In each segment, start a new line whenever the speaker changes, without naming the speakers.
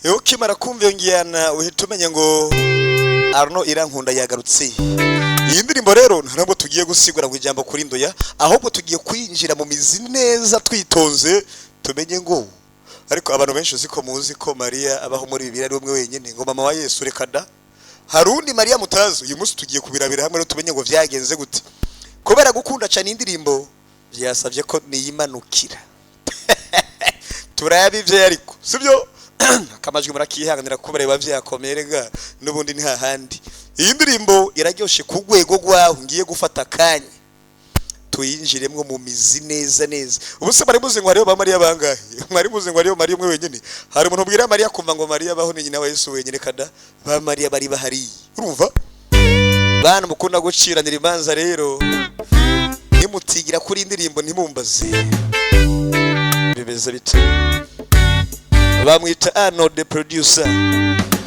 Ukimara kumva iyo ngiyana, uhita umenya ngo Arno Irankunda yagarutse. Iyi ndirimbo rero ntabwo tugiye gusigura ngo ijambo kuri ndoya, ahubwo tugiye kwinjira mu mizi neza twitonze, tumenye ngo ariko abantu benshi uzi ko muzi ko Mariya abaho muri Bibiliya ari umwe wenyine, ngo mama wa Yesu. Reka da, hari undi Mariya mutazi. Uyu munsi tugiye kubirabira hamwe rero, tumenye ngo vyagenze gute. Kubera gukunda cyane indirimbo, byasabye ko niyimanukira turabe ivyo, ariko sibyo akamajwi murakihanganira kubera biba vyakomeye. Rega n'ubundi ni hahandi, iyi ndirimbo iraryoshe ku rwego rwaho ngiye gufata akanya tuyinjiremwo mu mizi neza neza. Ubu se mwari muzi ngo hariho ba Mariya bangahe? Mwari muzi ngo hariho Mariya umwe wenyine? Hari umuntu ubwira Mariya kumva ngo Mariya abaho ni nyina wa Yesu wenyine. Kada, ba Mariya bari bahari. Urumva bana mukunda guciranira imanza rero, nimutigira kuri indirimbo ntimumbaze bimeze bite. Bamwita Arnold the Producer.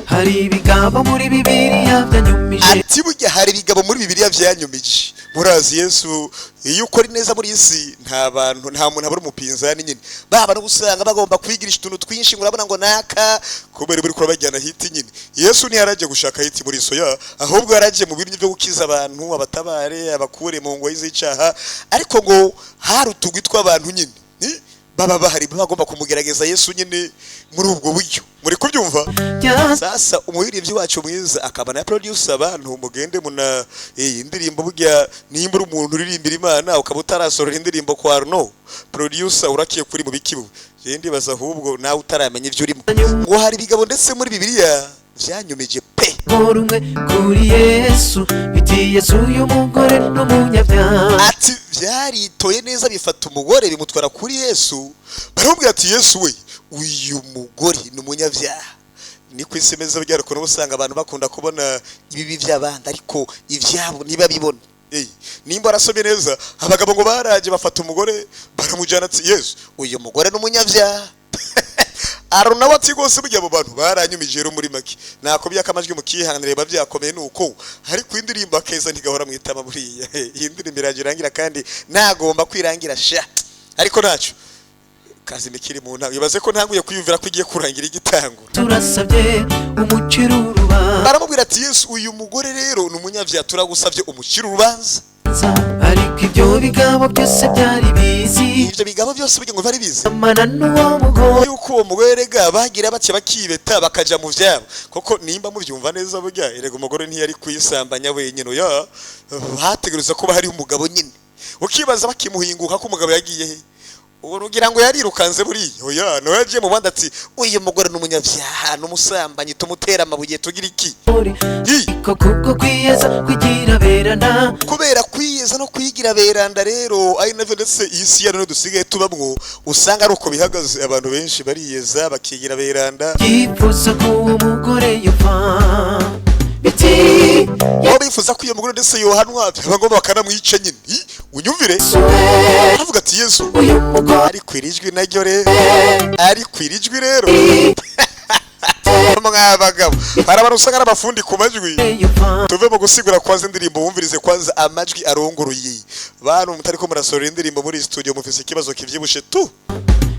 Hari ibigabo muri Bibiliya byanyumije.
Ati burya hari ibigabo muri Bibiliya byanyumije. Murazi Yesu, iyo ukora neza muri iyi si, nta bantu, nta muntu abura umupinzani nyine, baba no gusanga bagomba kwigirisha utuntu twinshi, ngo urabona ngo naka kubera buri kurabajyana hit nyine. Yesu ntiyaragiye gushaka hit muri soya, ahubwo yaragiye mu bintu byo gukiza abantu, abatabare, abakure mu ngoyi z'icaha. Ariko ngo hari utugwi tw'abantu nyine ni baba bahari bagomba kumugerageza Yesu nyine muri ubwo buryo. Muri kubyumva? Sasa umuririmbyi wacu mwiza akaba na producer, abantu mugende muna iyi ndirimbo. Burya nimba uri umuntu uririmbira Imana ukaba utarasorera indirimbo kwa Arno Producer, urakiye kuri mu bikibu. Je ndibaza ahubwo nawe utaramenya ibyo urimo. Ngo hari ibigabo ndetse muri Bibiliya vyanyumije pe.
Rumwe kuri Yesu biti: "Yesu, uyu mugore n'umunyabyaha."
Ati byaritoye neza, bifata umugore bimutwara kuri Yesu, baramubwira ati: "Yesu we, uyu mugore ni umunyabyaha." Ni ku isi imeze byari ukuntu usanga abantu bakunda kubona ibibi by'abandi ariko ibyabo ntibabibone. Nimba warasomye neza, abagabo ngo baraje bafata umugore baramujyana, ati: "Yesu, uyu mugore ni umunyabyaha." Arona nawe ati: "Rwose burya abo bantu baranyumije." Rero muri make nakubye akamajwi mukihanganira, biba byakomeye nuko ariko indirimbo akeza ntigahora mu itama. Buriya iyi ndirimbo irangira irangira kandi nagomba kwirangira sha, ariko ntacyo kazima ikiri mu ntango. Ibaze ko ntanguye kwiyumvira ko igiye kurangira igitangura.
Turasabye umucira urubanza.
Baramubwira ati: "Yesu, uyu mugore rero ni umunyabyaha, turagusabye umucire urubanza."
Ariko ibyo bigabo byose byari bizi.
Ibyo bigabo byose burya ngo bari bizi
amana n'uwo mugore.
Yuko uwo mugore rega bagira bake bakibeta bakaja mu vyabo koko. Nimba muvyumva neza, burya erega umugore ntiyari kuyisambanya wenyine, oya, hategereza kuba hari umugabo nyine. Ukibaza bakimuhinguka ko umugabo yagiye he? Ubu rugira ngo yarirukanze buriya? Oya, nawe yagiye mu bandi ati: "Uyu mugore ni umunyabyaha, ni umusambanyi, tumutera amabuye, tugira iki?" Hi!
Ko kubwo kwiyeza kugira berana.
Kubera kwiyeza no kwigira beranda rero, ari navyo ndetse iyi si ya none dusigaye tubamwo usanga ari uko bihagaze. Abantu benshi bariyeza bakigira beranda.
Yifuza ko uwo mugore yopfa biti.
Aho bifuza ko iyo mugore ndetse yohanwa, byaba ngombwa bakanamwica nyine. Hi, unyumvire.
Yesu we,
aravuga ati: "Yesu,
uyu mugore."
Ariko iri jwi naryo rero, ariko iri jwi rero, mwabagabo, hari abantu usanga ari abafundi ku majwi.
Yopfa.
Tuve mu gusigura kwanza indirimbo, wumvirize kwanza amajwi arongoruye. Bantu mutariko murasorera indirimbo muri studio, mufise ikibazo kivyibushe tu.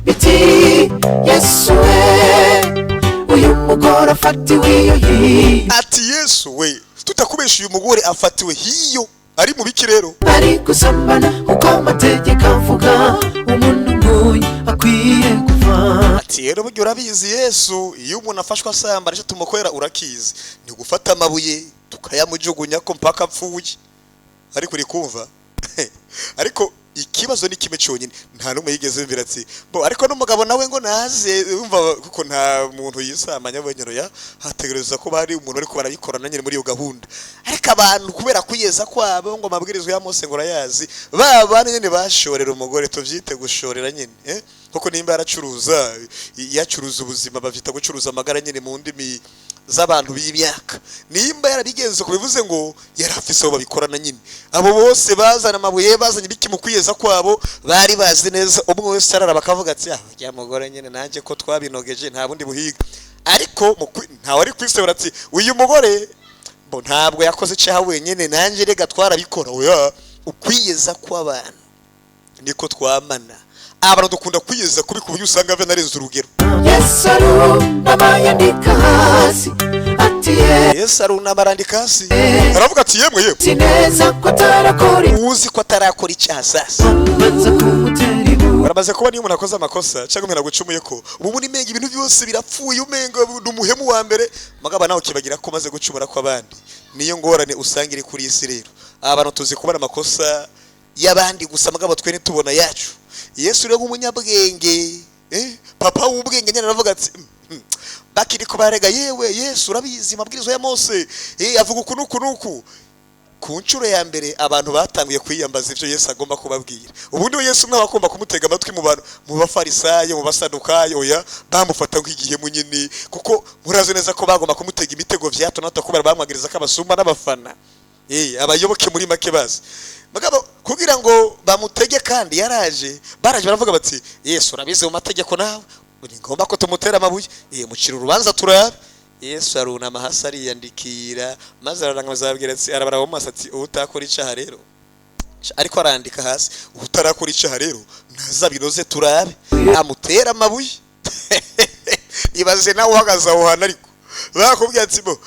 Biti: "Yesu we, uyu mugore afatiwe iyo hiyo."
Ati: "Yesu we, tutakubesha, uyu mugore afatiwe hiyo ari mu biki rero?"
Ari gusambana, kuko amategeko avuga umuntu nk'uyu akwiye gupfa.
Ati: "Rero burya urabizi Yesu, iyo umuntu afashwe asambana, icyo tumukorera urakizi, ni gufata amabuye tukayamujugunya ko mpaka apfuye." Ariko uri kumva, ariko ikibazo ni kimwe cyonyine, nta n'umwe yigeze yumvira ati bo, ariko n'umugabo nawe ngo naze umva, kuko nta muntu yisambanya wenyine. Ya hategereza ko bari umuntu ariko barabikorana nyine muri iyo gahunda. Ariko abantu kubera kwiyeza kwabo, ngo amabwirizwa ya Mose ngo urayazi, ba bana nyine bashorera umugore, tuvyite gushorera nyine, eh? Kuko nimba yaracuruza, yacuruza ubuzima, bavyita gucuruza amagara nyine mu ndimi z'abantu b'imyaka. Nimba yarabigenze ko bivuze ngo yari afise abo babikorana nyine. Abo bose bazana amabuye, bazanye ibiki, mu kwiyeza kwabo bari bazi neza, umwe wese arara bakavuga ati: "Ah, rya mugore nyine nanjye ko twabinogeje, nta bundi buhiga." Ariko ntawe ari kwisebura ati: "Uyu mugore bo ntabwo yakoze icyaha wenyine, nanjye rega twarabikora." Oya, ukwiyeza kw'abantu niko twamana. Abantu dukunda kwiyeza kubi ku buryo usanga banarenze urugero.
Yesu arunama yandika.
Yesu arunama, arandika hasi, aravuga ati: "Yemwe, yemwe,
Si neza ko atarakora,
uzi ko atarakora icyaha sasa."
banza kumutera ibuye.
Baramaze kubona iyo umuntu akoze amakosa cyangwa umuntu agucumuye ko ubu muri menga ibintu byose birapfuye, umenga ni umuhemu wa mbere. Mugabo nawe ukibagira ko umaze gucumura kw'abandi. Niyo ngorane usanga iri kuri iyi si. Rero abantu tuzi kubona amakosa y'abandi gusa, mugabo twe ntitubona yacu. Yesu rero nk'umunyabwenge, papa w'ubwenge nyine, aravuga ati: Bakiri ko barega, yewe Yesu, urabizi amabwiriza ya Mose, avuga uku n'uku n'uku." Ku nshuro ya mbere abantu batanguye kwiyambaza ibyo Yesu agomba kubabwira. Ubundi we Yesu mwaba agomba kumutega amatwi mu bantu, mu Bafarisayo, mu Basadukayo, oya, bamufata nk'igihemu nyine, kuko murazi neza ko bagomba kumutega imitego vya hato na hato, kubera bamwagiriza ko abasumba n'abafana, abayoboke muri make bazi. Mugabo kugira ngo bamutege, kandi yaraje, baraje baravuga bati: "Yesu, urabizi mu mategeko nawe, ni ngombwa ko tumutera amabuye, mucira urubanza turabe." Yesu arunama hasi, ariyandikira, maze ararangaza, arababwira ati, arabaraba mu maso ati: "Utakora icyaha rero," ariko arandika hasi, "utarakora icyaha rero ntazabinoze turabe amutera amabuye." Ibaze nawe uhagaze aho hantu, ariko bakubwiye ati: "Bo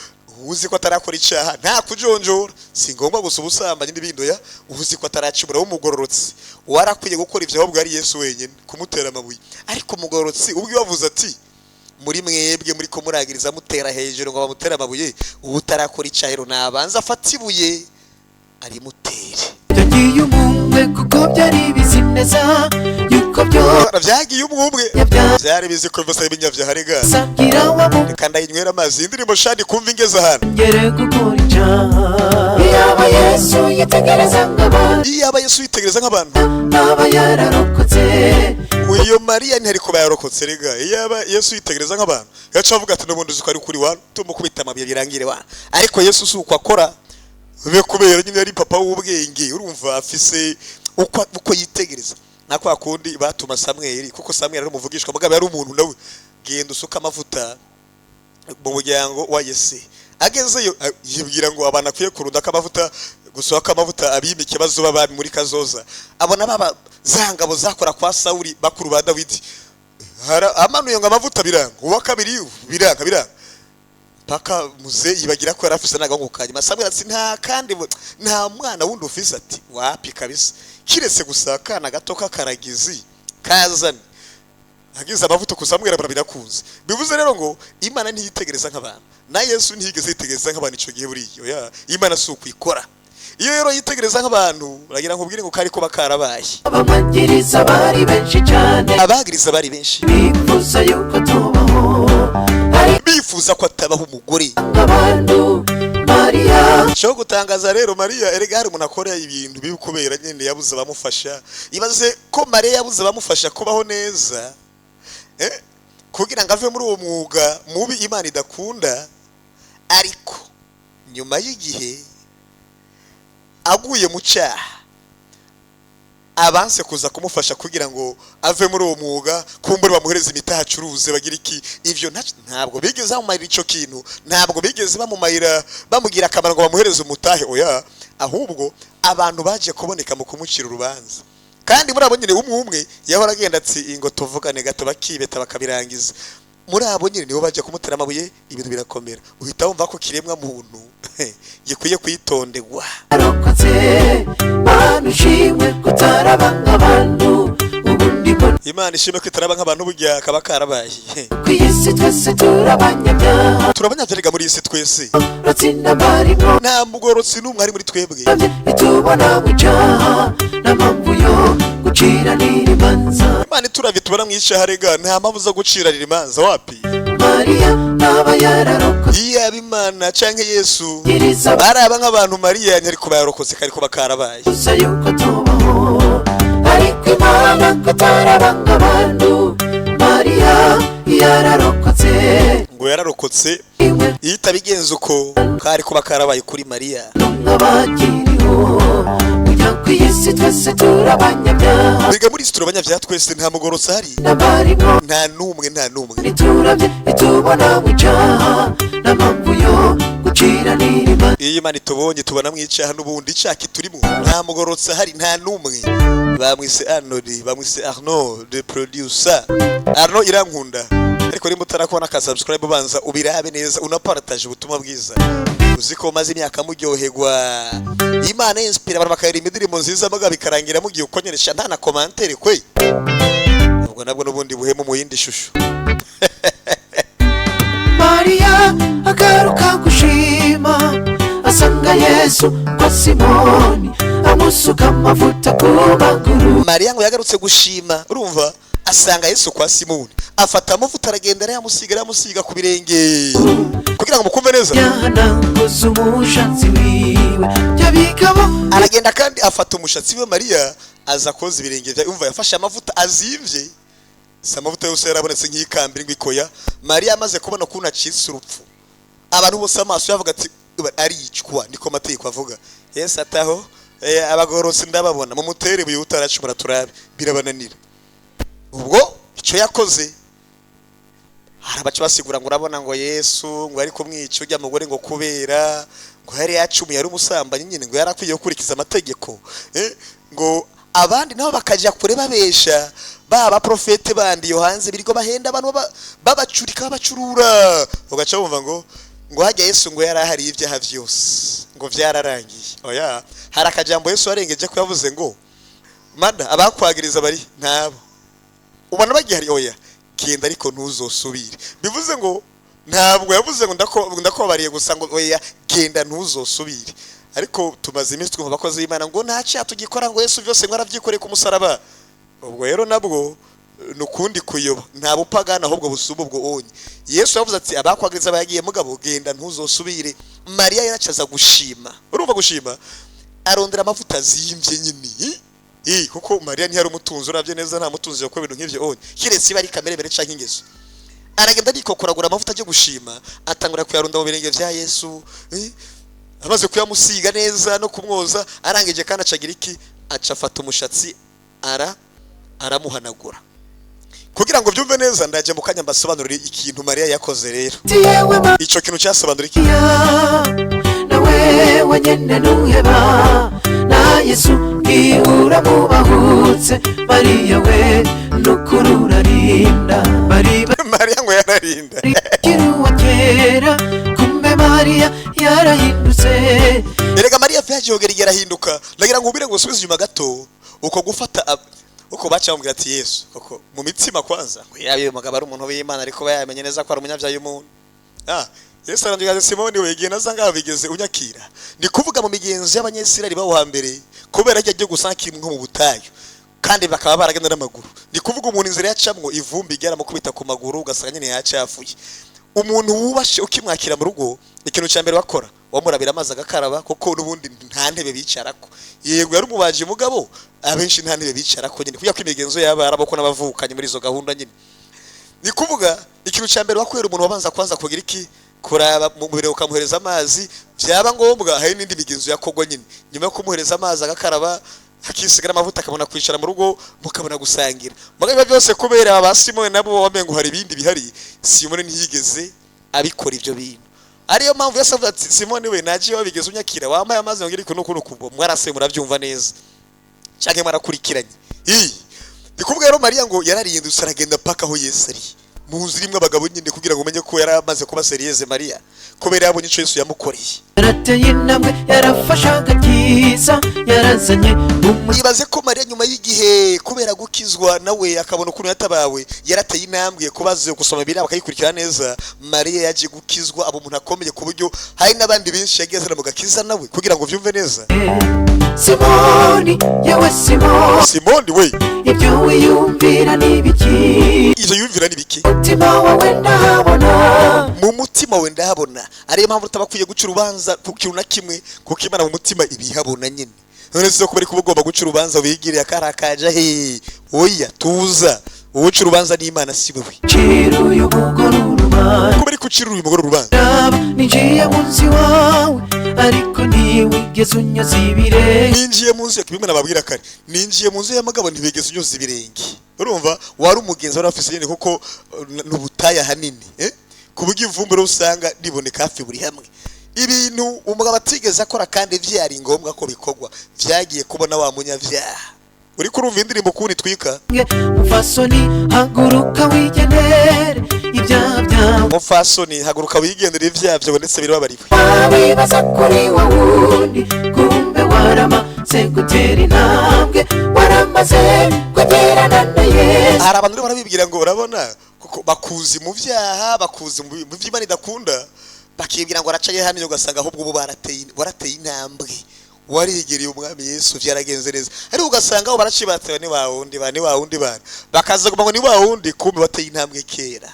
uzi ko atarakora icyaha, nta kujonjora, si ngombwa gusa ubusambanyi n'ibindi, oya, uzi ko ataracumura w'umugororotsi." Warakwiye gukora ibyo ahubwo ari Yesu wenyine kumutera amabuye, ariko umugororotsi ubwo bavuze ati: "Muri mwebwe muri ko muragiriza, mutera hejuru ngo bamutere amabuye, ubu utarakora icyaha rero nabanza afate ibuye arimutere."
Byagiye umwe kuko byari bizi neza yuko byo
Byagiye umwe umwe, byari bizi ko bose ari ibinyabyaha rega.
Sagira wamu.
Reka ndayinywera amazi iyi ndirimbo shandi kumva ingeze ahantu.
Ngere gukora icyaha, iyaba Yesu yitegereza nk'abantu,
Iyaba Yesu yitegereza nk'abantu,
aba yararokotse.
Iyo Mariya ntiyari kuba yarokotse rega. Iyaba Yesu yitegereza nk'abantu, yaca avuga ati: "N'ubundi uzi ko ari kuri wa tumukubita amabuye birangire wa." Ariko Yesu si uko akora be, kubera nyine yari papa w'ubwenge. Urumva afise uko yitegereza, nka kwa kundi batuma Samweli, kuko Samweli ari umuvugishwa, mugabo yari umuntu nawe: "Genda usuka amavuta mu muryango wa Yese." Agezeyo yibwira ngo abantu akwiye kurunda ko amavuta, gusohoka amavuta abimike bazoba bami muri kazoza. Abona baba za ngabo zakora kwa Sawuli, bakuru ba Dawidi. Amanuye ngo amavuta biranga, uwa kabiri biranga, biranga, paka muze yibagira ko yari afise n'agahungu ka nyuma. Samweli ati: "Nta kandi nta mwana wundi ufise?" Ati: "Wapi kabisa, kiretse gusa akana gato k'akaragizi kazane." Agize amavuta ku Samweli, abona birakunze. Bivuze rero ngo Imana ntiyitegereza nk'abantu, na Yesu ntiyigeze yitegereza nk'abantu icyo gihe buriya. Oya, Imana si ukwikora. Iyo rero yitegereza nk'abantu, uragira ngo ubwire ngo kari kuba karabaye.
Abamwangiriza bari benshi cyane,
Abagiriza bari benshi,
bifuza yuko tubaho, ariko
bifuza ko atabaho umugore
abantu Mariya.
Cyo gutangaza rero, Mariya erega hari umuntu akora ibintu bibi kubera nyine yabuze abamufasha. Ibaze ko Mariya yabuze abamufasha kubaho neza, kugira ngo ave muri uwo mwuga mubi Imana idakunda. Ariko nyuma y'igihe aguye mu cyaha, abanse kuza kumufasha kugira ngo ave muri uwo mwuga, kumbure bamuhereze imitahe acuruze, bagira iki, ivyo ntabwo bigeze bamumarira ico kintu, ntabwo bigeze bamumarira, bamugira akamaro ngo bamuhereze umutahe, oya. Ahubwo abantu baje kuboneka mu kumucira urubanza, kandi muri abo nyine umwe umwe yahora agenda ati: "Ingo tuvugane gato," bakibeta bakabirangiza. Muri abo nyine nibo baje kumutera amabuye, ibintu birakomera. Uhita wumva ko kiremwa muntu gikwiye kwitonderwa.
Arokotse. Mana ushimwe kutaraba nk'abantu, ubundi mbona
Imana ishimwe ko itaraba nk'abantu, burya kaba karabaye.
Ku isi twese turabanyabyaha.
Turabanyabyaha muri iyi si twese.
Rutsinda barimo.
Nta mugororotsi n'umwe ari muri twebwe.
Itubona mu cyaha, nta mpamvu yo guciranira imanza.
Imana ituravye tubona mu icyaha rega, nta mpamvu zo guciranira imanza, wapi.
Mariya ntaba yararokotse.
Iyaba Imana canke Yesu
Giriza
baraba nk'abantu, Mariya ntiyari kuba yarokotse, kari kuba karabaye.
Gusa yuko tubaho, ariko Imana kutaraba nk'abantu, Mariya yararokotse.
Ngo yararokotse.
Iwe
Iyo itabigenza uko, kari kuba karabaye kuri Mariya.
N'umwe bakiriho ujya ku isi, twese turabanyabyaha.
Biga muri isi turabanyabyaha twese, nta mugororotsi ahari.
N'abarimo.
Nta n'umwe, nta n'umwe.
Ntiturabye itubona mu cyaha, nta mpamvu yo guciranira imanza.
Iyo Imana itubonye tubona mu icyaha, n'ubundi icyaha kiturimo. Nta mugororotsi ahari, nta n'umwe. Bamwise Arnold, bamwise Arnaud the producer, Arnaud Irankunda. Ariko nimba utarakubona ka subscribe, ubanza ubirabe neza, unapartaje ubutumwa bwiza. Uzi ko maze imyaka muryoherwa, Imana inspira abantu bakaririmba indirimbo nziza, mugabo bikarangira mugiye ukonyeresha nta na commentaire kwe. Ubwo nabwo n'ubundi buhemu mu yindi shusho.
Mariya agaruka gushima, asanga Yesu kwa Simoni, amusuka amavuta ku maguru.
Mariya ngo yagarutse gushima, urumva, asanga Yesu kwa Simoni, afata amavuta, aragenda arayamusiga, arayamusiga ku birenge. Kugira ngo mukumve neza,
Yahanaguza umushatsi wiwe byo bigabo.
Aragenda kandi afata umushatsi we, Mariya aza koza ibirenge bya. Umva, yafashe amavuta azimvye, si amavuta yose yarabonetse nk'ikambiri ngo ikoya. Mariya amaze kubona ukuntu acitse urupfu, abantu bose amaso yavuga ati aricwa, niko amategeko avuga. Yesu ataho abagororotsi ndababona, mumutere ibuye utaracumura turabe. Birabananira. Ubwo icyo yakoze, hari abaca basigura ngo urabona ngo Yesu ngo ari kumwica ujya mugore ngo kubera ngo yari yacumuye, yari umusambanyi nyine, ngo yari akwiye gukurikiza amategeko. Ngo abandi nabo bakajya kure babesha ba baprofete bandi yo hanze birirwa bahenda abantu, babacurika, babacurura, ugaca wumva ngo hajya Yesu ngo yari ahari ibyaha byose ngo byararangiye. Oya, hari akajambo Yesu yarengeje ko yavuze ngo mana abakwagiriza bari ntabo ubona bagihari? Oya, genda ariko ntuzosubire. Bivuze ngo ntabwo yavuze ngo ndakobariye gusa, ngo oya, genda ntuzosubire. Ariko tumaze iminsi twumva abakozi b'Imana ngo nta cyaha tugikora, ngo Yesu byose ngo arabyikoreye ku musaraba. Ubwo rero nabwo ni ukundi kuyoba, nta bupagani ahubwo busumba ubwo onye. Yesu yavuze ati abakwagiriza bagiye, mugabo genda ntuzosubire. Mariya yaracaza gushima, urumva, gushima, arondera amavuta azimvye nyine. Kuko Mariya ntiyari umutunzi, uravye neza nta mutunzi yakora ibintu nk'ivyo onye, kiretse iba ari kamere mbere canke ingeso. Aragenda arikokoragura amavuta aje gushima, atangura kuyarunda mu birenge vya Yesu. Amaze kuyamusiga neza no kumwoza, arangije kandi acagira iki? Aca afata umushatsi aramuhanagura. Kugira ngo byumve neza, ndaje mu kanya mbasobanurire ikintu Mariya yakoze rero.
Yewe.
Ico kintu cyasobanura iki?
Mariya, nawe wenyine ntuheba na Yesu bwihura mubahutse. Mariya we, nukuri urarinda bari
Mariya ngo yararinda.
Bakiri uwa kera, kumbe Mariya yarahindutse.
Erega Mariya vyaje yogera yarahinduka. Ndagira ngo ubire ngo usubize inyuma gato uko gufata uko baca bamubwira ati Yesu koko mu mitima kwanza ngo yabe mugabo ari umuntu w'Imana, ariko bayamenye neza ko ari umunyabyaha y'umuntu. Yesu arandika ati Simoni we, igihe naza ngaho bigeze unyakira. Ni kuvuga mu migenzo y'Abanyesirayeli bawo hambere, kubera ajya agiye gusa nk'imwe nko mu butayu, kandi bakaba baragenda n'amaguru. Ni kuvuga umuntu inzira yacamwo ivumbi ryaramukubita ku maguru, ugasanga nyine yacafuye. Umuntu wubashe ukimwakira mu rugo, ikintu cya mbere bakora wamurabira amazi agakaraba, kuko n'ubundi nta ntebe bicarako. Yego yari umubaji, mugabo abenshi nta ntebe bicarako nyine, kubera ko imigenzo y'abarabu ko n'abavukanye muri izo gahunda nyine. Ni kuvuga ikintu cya mbere wakwera umuntu wabanza kwanza kugira iki? Kuraba mu mubiri, ukamuhereza amazi. Byaba ngombwa hari n'indi migenzo yakogwa nyine nyuma yo kumuhereza amazi agakaraba, akisigara amavuta, akabona kwicara mu rugo, mukabona gusangira. Mugabo byose kubera ba Simoni nabo wamengo hari ibindi bihari, Simoni ntiyigeze abikora ibyo bintu. Ariyo mpamvu Yesu avuga ati Simoni we, nagiye wabigeze unyakira, wampaye amazi ngo ngire kuno kuno kubwo mwarase. Murabyumva neza cyangwa mwarakurikiranye? Ndi kuvuga rero Mariya ngo yararindutse, aragenda paka aho Yesu ari mu nzu irimo abagabo nyine, kugira ngo umenye ko yari amaze kuba sérieuse Mariya, kubera yabonye icyo Yesu yamukoreye.
Yarateye intambwe, yarafashe agakiza, yarazanye
Ibaze ko Mariya nyuma y'igihe, kubera gukizwa nawe akabona ukuntu yatabawe, yarateye intambwe. Kubaze gusoma Bibiliya bakayikurikira neza, Mariya yaje gukizwa aba umuntu akomeye, ku buryo hari n'abandi benshi yagiye azana mu gakiza nawe. Kugira ngo byumve neza,
Simoni, yewe Simoni,
Simoni we,
ibyo wiyumvira ni ibiki?
Ibyo yumvira ni biki?
Umutima wawe ndahabona.
Mu mutima we ndahabona. Ariyo mpamvu utabakwiye guca urubanza ku kintu na kimwe, kuko Imana mu mutima ibihabona nyine. None se kuba ariko uba ugomba guca urubanza wigiriye akarakaja he? Oya, tuza, uwuca urubanza n'Imana si wewe.
Cira uyu mugore urubanza.
Kuba ariko ucira uyu mugore urubanza.
Ninjiye munsi wawe, ariko ntiwigeze unyoza ibirenge.
Ninjiye mu nzu, bimwe nababwira kare, ninjiye mu nzu y'amagabo ntibigeze unyoza ibirenge. Urumva wari umugenzi wari afise nyine, kuko ni ubutayu ahanini, ku buryo ivumbi rero usanga riboneka hafi buri hamwe. Ibintu umugabo atigeze akora kandi vyari ngombwa ko bikorwa, vyagiye kubona wa munyavyaha. Uri kurumva indirimbo ukuntu itwika?
Mufasoni, haguruka wigendere, ibyaha byawe.
Umupfasoni, haguruka wigendere, ibyaha byawe ndetse birababariwe.
Wibaza kuri wa wundi, kumbe waramaze gutera intambwe, waramaze kwegerana na Yesu.
Hari abantu rero barabibwira ngo urabona kuko bakuzi mu byaha, bakuzi mu by'Imana idakunda, bakibwira ngo aracaye hano, ugasanga ahubwo ubu warateye intambwe, warigereye Umwami Yesu, byaragenze neza. Ariko ugasanga aho baraciye batewe ni wa wundi ba ni wa wundi bana, bakaza kuvuga ngo ni wa wundi, kumbe bateye intambwe kera.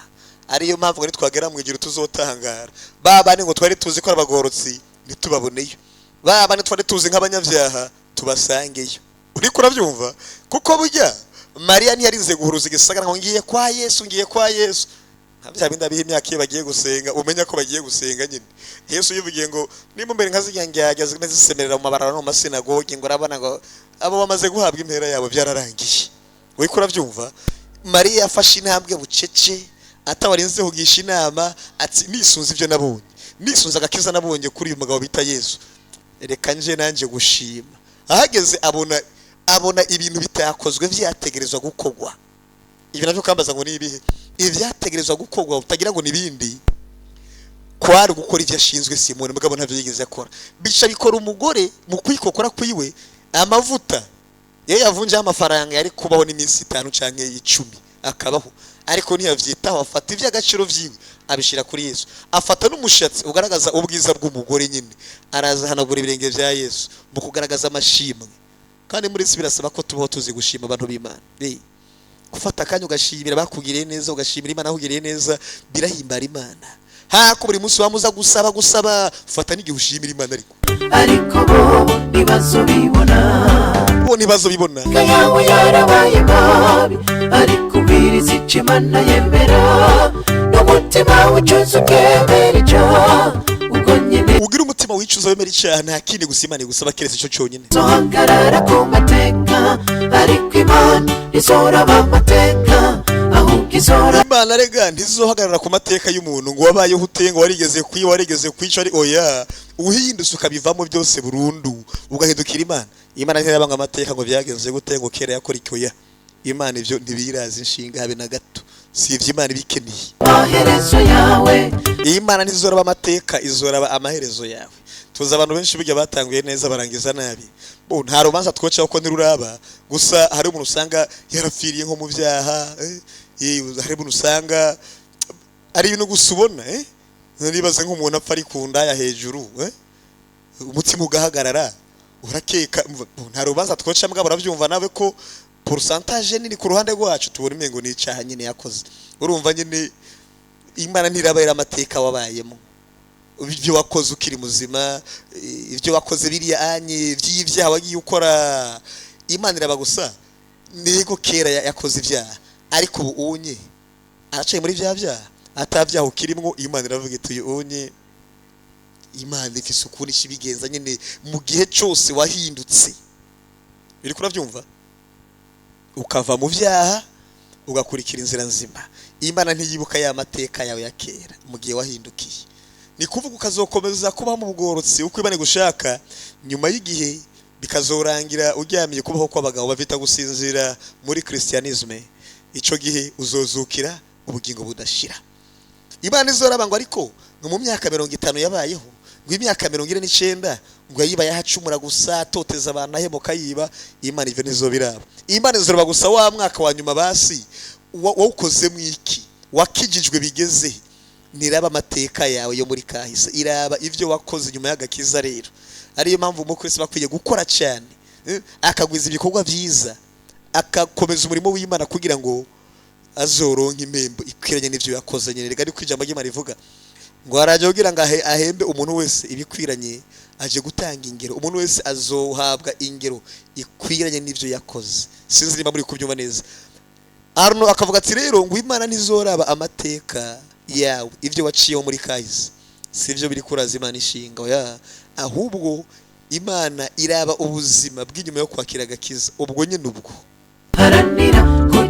Ariyo mpamvu ngo nitwagera mu ijuru tuzotangara, ba bandi ngo twari tuzi ko ari abagororotsi ntitubaboneyo, ba bandi twari tuzi nk'abanyabyaha tubasangeyo. Uriko urabyumva? Kuko burya Mariya ntiyarinze guhuruza igisagara ngo ngiye kwa Yesu, ngiye kwa Yesu. Nka bya bindi abiha imyaka iyo bagiye gusenga, umenya ko bagiye gusenga nyine. Yesu yivugiye ngo nimba mbere nka zirya ndyarya zimwe zisemerera mu mabarabara no mu masinagogi, ngo urabona ngo abo bamaze guhabwa impera yabo, byararangiye. Uriko urabyumva? Mariya yafashe intambwe bucece, atabarinze kugisha inama, ati nisunze ibyo nabonye, nisunze agakiza nabonye kuri uyu mugabo bita Yesu, reka nje nanjye gushima. Ahageze abona ibintu bitakozwe byategerezwa gukorwa. Ibi navyo kambaza ngo ni ibihe? Ibyategerezwa gukorwa utagira ngo nibindi, kwari gukora ivyo ashinzwe Simoni, mugabo ntavyo yigeze akora. Bica bikora umugore mu kwikokora kwiwe. Amavuta iyo yavunjeho amafaranga yari kubaho n'iminsi 5 canke 10 akabaho, ariko ntiyavyitaho, afata ivy'agaciro vyiwe abishira kuri Yesu. Afata n'umushatsi ugaragaza ubwiza bw'umugore nyine, araza ahanagura ibirenge vya Yesu mu kugaragaza amashimwe. Kandi muri isi birasaba ko tubaho tuzi gushima abantu b'Imana. Gufata akanya ugashimira bakugiriye neza, ugashimira Imana bakugiriye neza, birahimbara Imana. Hako buri munsi wamuza gusaba gusaba, fata n'igihe ushimira Imana. Ariko
Ariko bo ntibazobibona.
Bo ntibazobibona.
Yawe yarabaye mabi, ariko ubwiriza ico Imana yemera, n'umutima wicuza ukemera icyaha, ubwo nyine
ugira umutima wicuza wemera icyaha, nta kindi gusa Imana igusaba keretse ico cyonyine.
Zohagarara ku mateka, ariko Imana ntizoraba amateka, ahubwo izora
Imana rega ntizohagarara ku mateka y'umuntu, ngo wabayeho ute, ngo warigeze kwiba, warigeze kwica, ari oya. Uhindutse ukabivamo byose burundu, ugahindukira Imana, Imana ntirabanga amateka ngo byagenze gute, ngo kera yakora iki, oya. Imana ivyo ntibirazi inshinga habe na gato, si ivyo Imana ibikeneye.
Amaherezo yawe.
Imana ntizoraba amateka, izoraba amaherezo yawe. Tuzi abantu benshi burya batanguye neza barangiza nabi. Bo nta rubanza twocaho ko ntiruraba, gusa hari umuntu usanga yarapfiriye nko mu byaha, hari umuntu usanga ari ibintu gusa ubona, nibaze nk'umuntu apfa ari ku ndaya hejuru, umutima ugahagarara, urakeka. Nta rubanza twoca, mbwa urabyumva nawe ko pourcentage nini ku ruhande rwacu tubona imengo ni icyaha nyine yakoze. Urumva nyine Imana ntirabayera amateka wabayemo, ibyo wakoze ukiri muzima, ibyo wakoze biriya anye by'ibyaha wagiye ukora. Imana iraba gusa nego kera yakoze ibyaha, ariko ubu unye aracaye muri bya byaha atabyaha ukirimwo. Imana iravuga iti uyu unye. Imana ifise ukuntu ishibigenza nyine mu gihe cyose wahindutse, biri kurabyumva, ukava mu byaha ugakurikira inzira nzima, Imana ntiyibuka ya mateka yawe ya kera mu gihe wahindukiye. Ni kuvuga ukazokomeza kubaho mu bugororotsi uko Imana igushaka, nyuma y'igihe bikazorangira uryamiye kubaho kw'abagabo bavita gusinzira muri christianisme. Ico gihe uzozukira ubugingo budashira. Imana izoraba ngo ariko ngo mu myaka 50 yabayeho, ngo imyaka 49 ngo yayiba yahacumura gusa, atoteza abantu, ahemuka, yiba. Imana ivyo ntizobiraba. Imana izoraba gusa wa mwaka wa nyuma basi wawukozemo iki, wakijijwe bigeze. Ntiraba amateka yawe yo muri kahise, iraba ivyo wakoze nyuma y'agakiza. Rero ariyo mpamvu umukristo bakwiye gukora cyane, akagwiza ibikorwa byiza, akakomeza umurimo w'Imana kugira ngo azoronke impembo ikwiranye n'ivyo yakoze nyine. Rega ariko ijambo ry'Imana rivuga ngo araje kugira ngo ahembe umuntu wese ibikwiranye, aje gutanga ingero, umuntu wese azohabwa ingero ikwiranye n'ivyo yakoze. Sinzi niba muri kubyumva neza. Arno akavuga ati rero ngo Imana ntizoraba amateka yawe, ivyo waciyeho muri kahise sivyo biri kuraza Imana ishinga, oya. Ahubwo Imana iraba ubuzima bw'inyuma yo kwakira agakiza, ubwo nyine ubwo
Haranira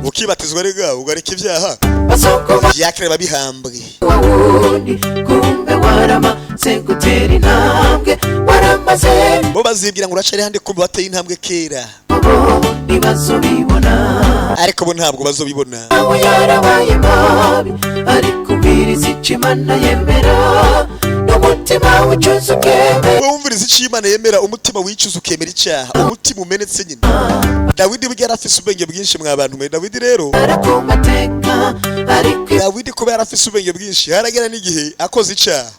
ukibatizwa rega ugareka ibyaha
basokoma
vyakira bihambwe
wa wundi, kumbe waramaze Uherutse gutera intambwe waramaze.
Bo bazibwira ngo uracari hande, kumbe wateye intambwe kera.
Bo ntibazobibona.
Ariko bo ntabwo bazobibona.
Aho yarabaye mabi, ariko ubwiriza icyo Imana yemera n'umutima wicuza ukemera.
Wowe wumviriza icyo Imana yemera, umutima wicuza ukemera icyaha, umutima umenetse nyine. Dawidi burya yari afise ubwenge bwinshi, mwa bantu mwe. Dawidi rero,
ku mateka, ariko
Dawidi kuba yari afise ubwenge bwinshi, haragera n'igihe akoze icyaha,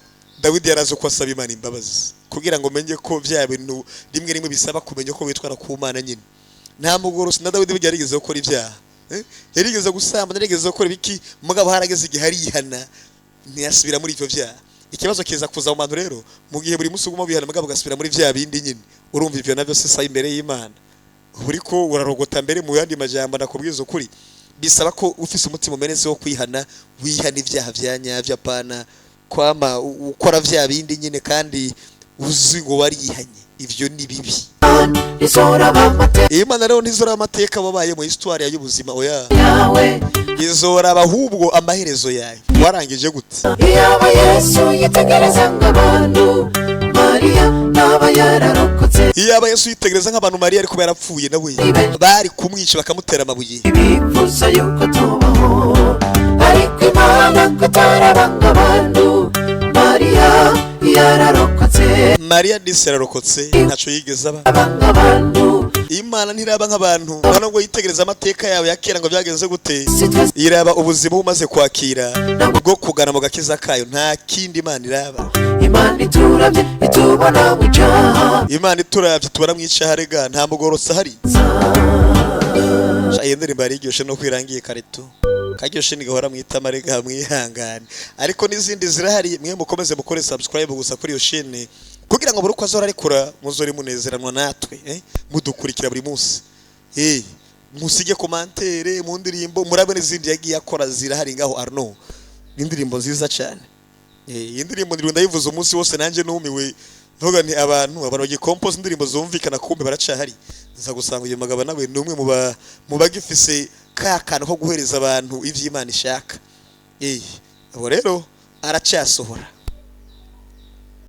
Dawidi yarazi uko asaba Imana imbabazi, kugira ngo menye ko bya bintu rimwe rimwe bisaba kumenya uko witwara ku Mana nyine. Nta mugorosi na Dawidi burya yarigeze gukora ibyaha. Yarigeze gusambana, yarigeze gukora ibiki, mugabo harageze igihe arihana, ntiyasubira muri ivyo vyaha. Ikibazo kiza kuza mu bantu rero mu gihe buri munsi uguma wihana, mugabo ugasubira muri vya bindi nyine. Urumva ivyo navyo sisa imbere y'Imana uriko urarogota. Mbere mu yandi majambo, ndakubwiza ukuri, bisaba ko ufise umutima umenetse wo kwihana, wihana ibyaha vya nyavyo, apana kwama ukora vya bindi nyine kandi uzi ngo warihanye. Ivyo ni bibi.
Rizoraba amateka
Imana rero ntizoraba amateka wabaye mu histoire y'ubuzima, oya.
yawe.
Izoraba ahubwo amaherezo yawe, warangije gute.
Iyaba Yesu yitegereza nk'abantu, Mariya ntaba yararokotse.
Iyaba Yesu yitegereza nk'abantu, Mariya ariko yarapfuye nawe, bari kumwica bakamutera amabuye.
Bifuza yuko tubaho, ariko Imana kutaraba nk'abantu, Mariya yararokotse.
Mariya disi yararokotse, ntaco yigeze aba.
Aba nk'abantu.
Imana ntiraba nk'abantu, nta nubwo yitegereza amateka yawe ya kera ngo byagenze gute.
Si twese.
Iraba ubuzima umaze kwakira bwo kugana mu gakiza kayo, nta kindi Imana iraba.
Imana iturabye itubona mu cyaha.
Imana ituravye tubara mu icaha rega, nta mugorotsi ahari. Sha, iyo ndirimbo yariryoshe no kwirangiye kareto karyoshe nigahora mwitama rega, mwihangane. Ariko n'izindi zirahari, mwe mukomeze mukore subscribe gusa kuri iyo chaîne, kugira ngo buri uko azora arekura muzore munezeranwa natwe, mudukurikira buri munsi, musige commentaire mu ndirimbo, murabe n'izindi yagiye akora zirahari ngaho. Arno ni indirimbo nziza cyane. Iyi ndirimbo ndiri ndayivuza umunsi wose, nanjye numiwe, mvuga nti abantu bagikompoza indirimbo zumvikana, kumbe baracahari. Nza gusanga uyu mugabo nawe ni umwe mu bagifise ka kantu ko guhereza abantu ivy'Imana ishaka. Abo rero aracyasohora.